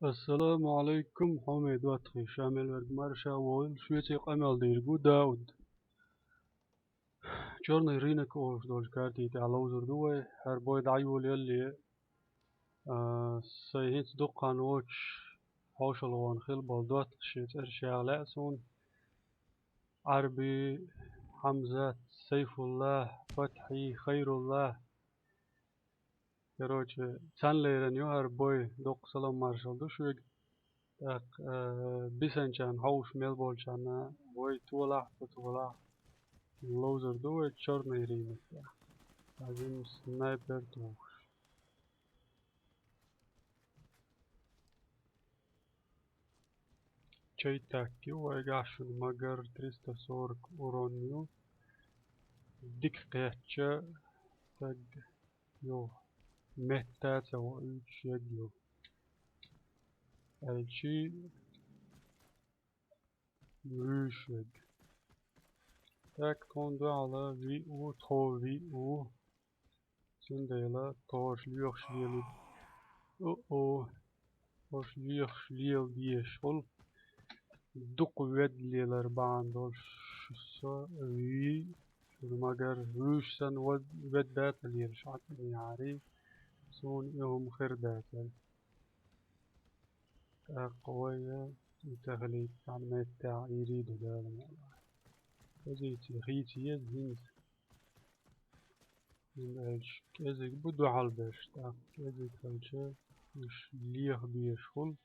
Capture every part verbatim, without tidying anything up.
Ассаламу алейкум, хьоме доттагӀий, ша мел верг мара ша вогӀийла, шуьца къамел дийр ву Дауд. Чёрный рынок олуш долчу карти тӀехь ловзур ду вай, хӀара бой дӀайолаяле, а, сайн хӀинца дукха хан воцуш хьошалгӀа хилла болу доттагӀий, шен цӀераш яха лаьа суна. Ӏарби, Хьамзат, Сайфулла, Фатхьи, Хайрулла. Короче, цхьаьна лерина ю хӀара бой, дукха салам-маршалла ду шуьга. ТӀаккха, э, бисанчарна хьовсуш мел болчарна вай толахь а, ца толахь а, ловзур ду вай чёрный рынок тӀехь. Хьажа снайпер тухуш. Чай так ю, вайгахь шуна магар триста сорок урон ю. Дика кхетча, стаг ю. Метта ца воуьйтуш ю. Аьлчи вуьйш ю. Так, тхуна дуьхьал виъ ву, тхо виъ ву. Цундела тхо лоьхуш лелий. О-о. Тхо лоьхуш лела дезаш хуьлу. Дукха ведда лелар бахьана долуш со вий, шуна магар вуьйш санна вед-, ведда дац лелаш хьан цӀе яхьарий, суна и хӀума хир дацара. ТӀаккха вай и тахлит цхьана меттехь ирий ду Дала мукъ лахь. Позици хийца еза хӀинца. ХӀунда аьлча кӀезиг бу дуьхьал берш, тӀаккха кӀезиг хилча, уьш леха безаш хуьлу.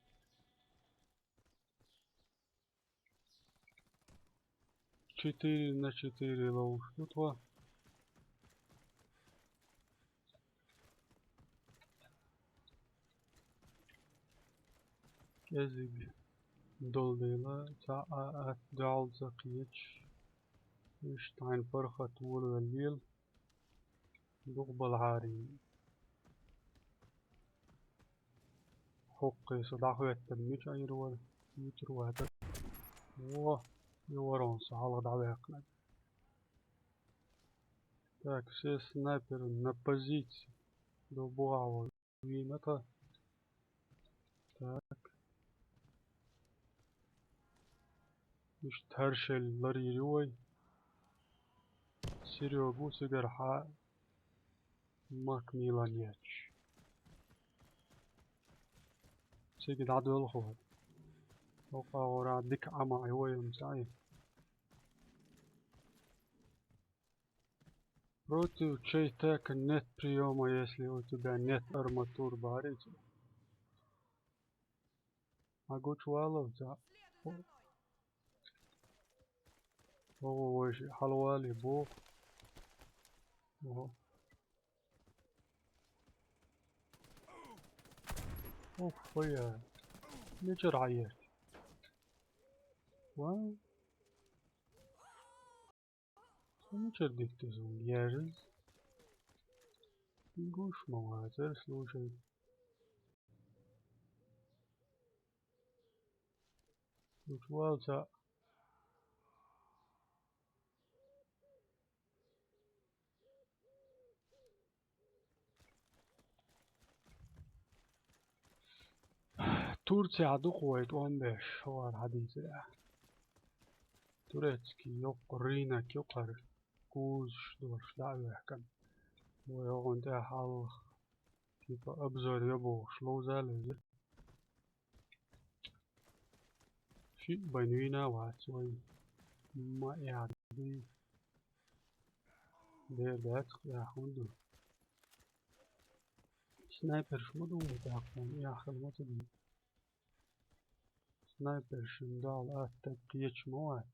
Четыре на четыре ловуш ду тхо. КӀезиг долу дела, цхьа а атта дуьхьал ца кхеташ, иштта хьайн паргӀат волавелла лела, дукха балхьарий. ХӀокху со дӀахӀоьттина мича Ӏийр вара, юьтур ваьтар. Во, и ворон со хьалха дӀаваьккхинарг. Так, все снайперы на позиции. До бугӀа вон. Вийна тха. Так. Иштта хӀара шел ларйийр ю вай. Серега ву цигара хьа Макмиллан етташ. Цига дӀадоьлху хӀара. ХӀокху агӀора дика Ӏама Ӏи вай амма ца Ӏи. Против чей так нет приёма, если у тебя нет арматур, барица. Хьан гучуваллалц а? О, вайша хьалавалий боху. Ого. Ух, хой я. Мичара хьаерти? Вау. Со мичара дитта иза хӀума? Яжас? Гуш ма вацара, слушай. Гучуваллалц а. Турцехь дукха вай тӀом беш, хӀора хьадийцира. Турецкий йоккха рынок ю кхара, кузаш долуш дӀа а ваьккхина. Вай хӀокхунна тӀехь хьалха, типа, обзор йо бохуш, ловза а левзира. Шиъ байна вийна а вац вай. Ма эхь дуй. Дера дац-кх, эхь хӀунда ду? Снайперш ма ду вай тӀаккха, эхь хила ма ца дуй. Снайпершна дуьхьал атта кхеташ ма вац.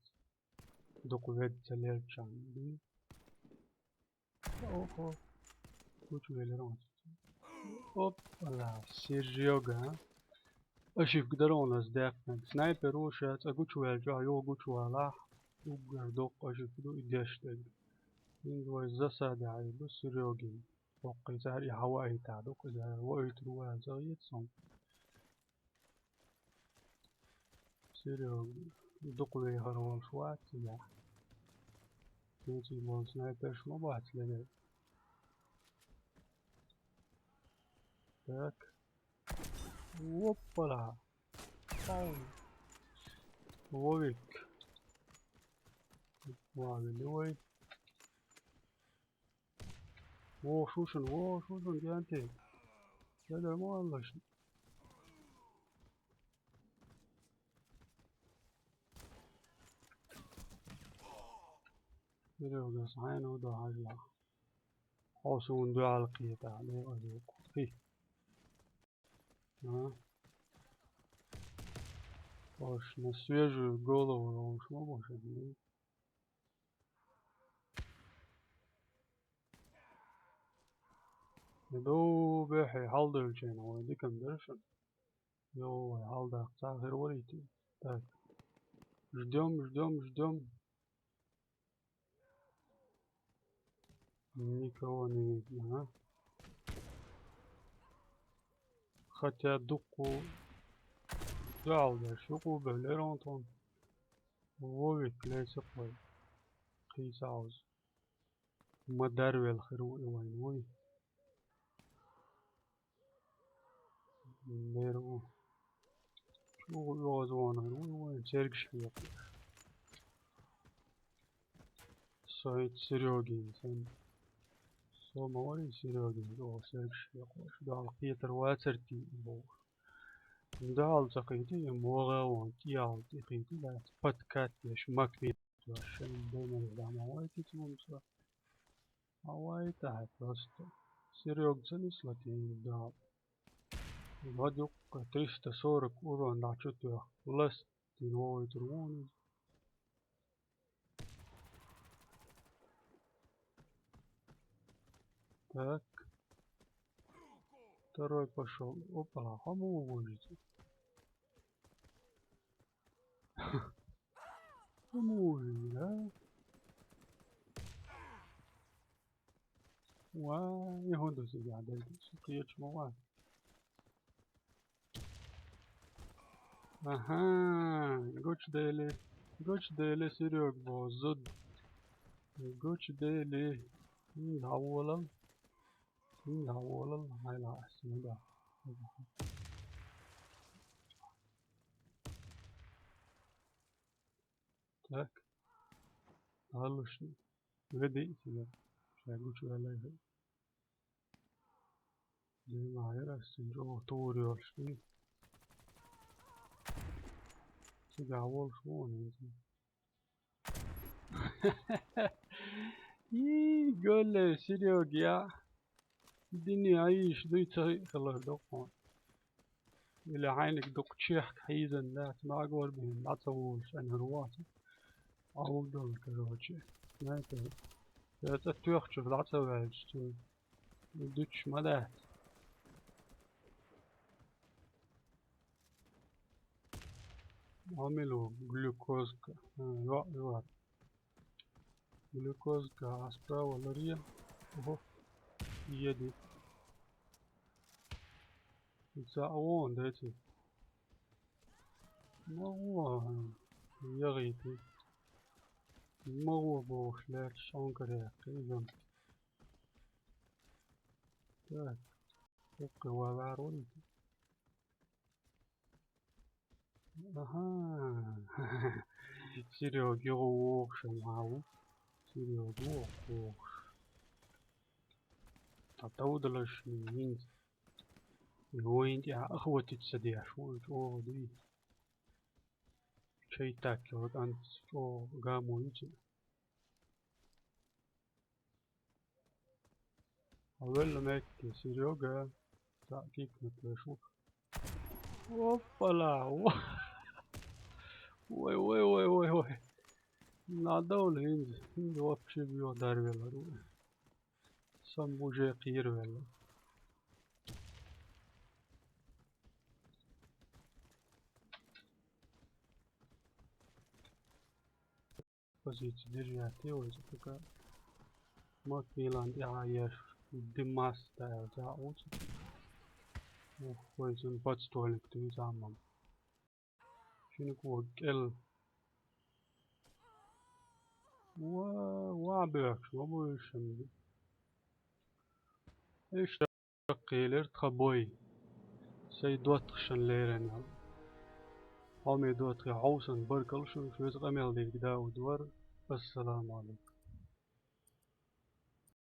Дукха ведда ца лелчарна дуй. Охо. Гучувелира оцу. Опа-ла, Серёга. Ошибка дара хьуна ас даьккхинарг. Снайпер ву ша, цкъа гучуваьлча, юха гучувалахь, уггар доккха ошибка ду и деш дерг. ХӀинца вай засада хьайр ду Серёгин. Боккхий цара и хьан ваийтахь ду-кх иза, ваийтур ву аьлла ца хета суна. Серёга дукха вехар волуш вац цигахь. Куьйций болу снайперш ма бац леле. Так. Оппала. Ау. Вовик. Вовик, вой. Во шушан, во шушан, гянти. Седа моллаш. Берёгас, айна удо хажла. Хосун дуал кита, не озук. Хи. А? Ош, на свежую голову, ош, ма боша, не? Ду бехе, халдылчен, ой, дикам дершан. Йой, халда, цахир варити. Так. Ждём, ждём, ждём. Никого не видно, а? Хотя дукку дал да, шуку белер онтон. Вовик лесек вай. Кыйсауз. Мадар вел хиру и вайн, вой. Беру. Чугу йоз вон, вой, вой, чергиш хиякла. Сайт Серёгин, сэн. Со мавари Серёгин, о, Серёгин, я хочу. Дал Петр Вацерти, бо. Дал цакити, мога вон, тиял, тихити, да, подкат, я шмак, вид, вообще, дома, да, мавари, тит, мамца. Авай, да, просто. Серёг, цели слотин, да. Вадюк, триста сорок урон, да, чё ты, лас, ты новый турмон. Так. Второй пошёл. Опа, кому увозите? Кому увозите, да? Уа, не ходу сидя, да, сука, я чмо, уа. Аха, гочдели, гочдели, Серёг, бо, зуд. Гочдели. Ин лаволал. Ин лаволал, ай ла, синда. Так. Алушни. Веди, синда. Шагуч валай. Димагер астын, жо, тур ёлшни. Сига волш вон, инди. И, гөлле, Серёг, я. Дини айш, дуй цай хылар докон. Или хайник док чех хайзан да, ма гор бин, да ца волш, ан руат. Аудал, короче. Знаете, это трёх чув, да ца вальш, чув. Дуч ма да. Амилу, глюкозка. А, ва, ва. Глюкозка, а справа лария. Ого. Еди. Ица авон, дайте. Ну, ва. Ягыты. Могу бо шлять шонкаря, кайзам. Так. Окей, ва, ва, ролик. Аха. Серёги охшам, ау. Серёги охш. Татаудалаш минь. Воинти охватиться деш, вот, о, дви. Чей так, вот, ан, о, гамуинти. Авелла мекки, Серёга. Та, кик на плешу. Оппала! Ой, ой, ой, ой, ой. Надо он инди, инди вообще бьё дарвела. Сам уже кирвела. Позицию держать, и вот пока. Мак Милан, я, я ж Димас, да, да, вот. Ух, ой, сон подствольник, ты не сам. Шиник вот, эл. Уа, уа, бэкш, уа, бэкш. Эш. Кыйлар тха бой. С Сай доттагӀашна лерина. Хьоме доттагӀий, хьовсал, баркал шуна, шуна къамел дерг Дауд вар. Ассаламу Ӏалайкум.